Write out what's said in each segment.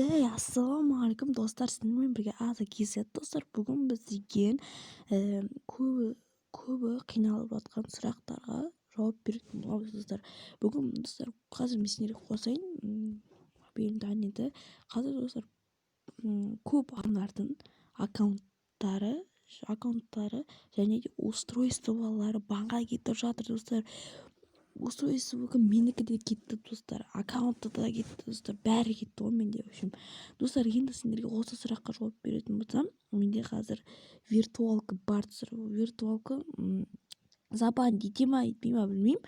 Ей, ассалаумағалейкум, достар! Сіздермен бірге Аза KZ. Достар, бүгін біз деген көбі қиналып жатқан сұрақтарға жауап беретін боламыз, достар. Бүгін, достар, қазір мен сендерге қосайын мобильді. Қазір, достар, көп адамдардың аккаунттары және де устройстволары банға кетіп жатыр, достар. Устройство менікі де кетті, достар, аккаунты да кетті, достар, бәрі кетті ғой менде. В общем, достар, енді сендерге осы сұраққа жауап беретін болсам, менде қазір виртуалка бар, достар. Виртуалка забан ете ма, етпей ма, білмеймін.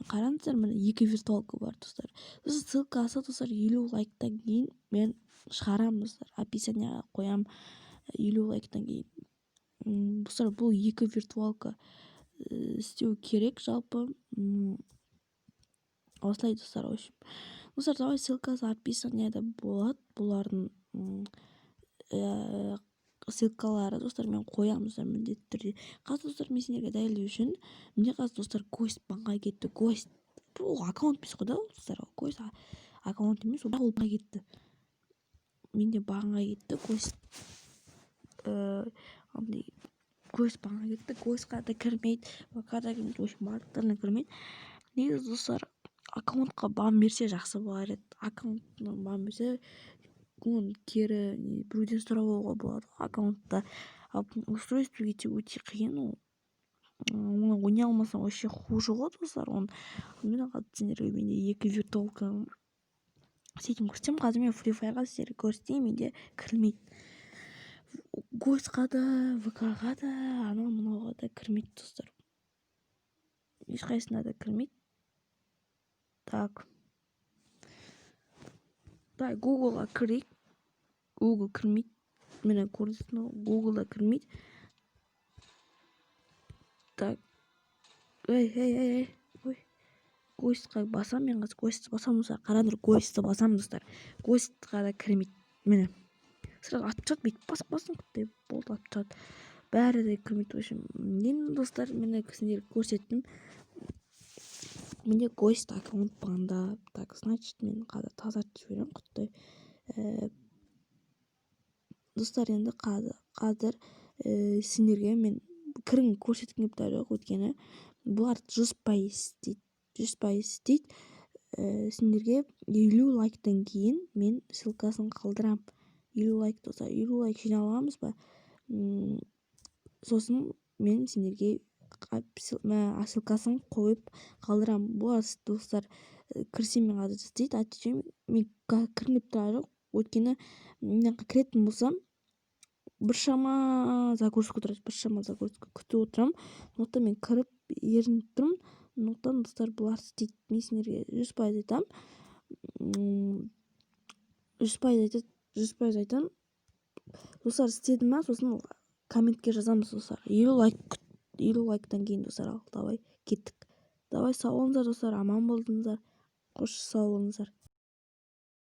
Қараңыздар, міне, екі виртуалка бар, достар. Сосын ссылкасы, достар, 50 лайктан кейін мен шығарамын, достар, описанияға қоямын 50 лайктан кейін. Достар, бұл екі виртуалка істеу керек жалпы осылай, достар. В общем, достар, давай, ссылкасы описанияда болады бұлардың ссылкалары, достар, мен қоямын, достар, міндетті түрде. Қазір, достар, мен сендерге дәлелдеу үшін, міне, қазір, достар, гость банға кетті. Гость бұл аккаунт емес қой да, достар, гость аккаунт емес, ол банға кетті. Менде банға кетті гость, андай гость банға кетті. Гостьқа да кірмейді, ВК да кірмейді, в общем, барлықтарына кірмейді. Негізі, достар, аккаунтқа бан берсе, жақсы болар еді. Аккаунтына бан берсе, оны кері біреуден сұрап алуға болады ғой аккаунтты. Ал устройство кетсе, өте қиын ол. Оны ойнай алмасаң, вообще хуже ғой, достар. Оны мен қазір сендерге менде екі виртуалка істейтінін көрсетемін. Қазір мен Фри Фаерға сіздерге көрсетейін. Менде кірмейді, гостьқа да, ВК-ға да, анау мынауға да кірмейді, достар, ешқайсысына да кірмейді. Так, давай Гуглға кірейік. Гугл кірмейді, міне, көрдіңіз ғой, Гуглда кірмейді. Так, ей, ей, ей, ей, ой, гостьқа басамын мен қазір, гостьті басамын, достар, қараңдар, гостьті басамын, достар, гостьқа да кірмейді. Міне, сразу атып тастады, бүйтіп басып қалсың, құттай болды, атып тастады, бәрі де кірмейді. В общем, енді, достар, міне, сендерге көрсеттім, менде гость аккаунт банда. Так, значит, мен қазір тазартып жіберемін, құттай. Достар, енді қазір сендерге мен кірін көрсеткім келіп тұр жоқ, өйткені бұлар 100% істейді, 100% істейді. Сендерге 50 лайктан кейін мен ссылкасын қалдырамын. 50 лайк, достар, 50 лайк жинай аламыз ба? Сосын мен сендерге ссылкасын қойып қалдырамын. Бұлар, достар, кірсе, мен қазір істейді, отвечаю. Мен кіргім келіп тұрған жоқ, өйткені мына жаққа кіретін болсам, біршама загрузка тұрады, біршама загрузка күтіп отырамын. Сондықтан мен кіріп ерініп тұрмын. Сондықтан, достар, бұлар істейді, мен сендерге 100% айтамын, 100% айтады, 100% айтамын. Достар, істеді ма, сосын комментке жазамыз, достар. 50 лайк, 50 лайктан кейін, достар. Ал давай, кеттік, давай, сау болыңыздар, достар, аман болыңыздар, қош, сау болыңыздар.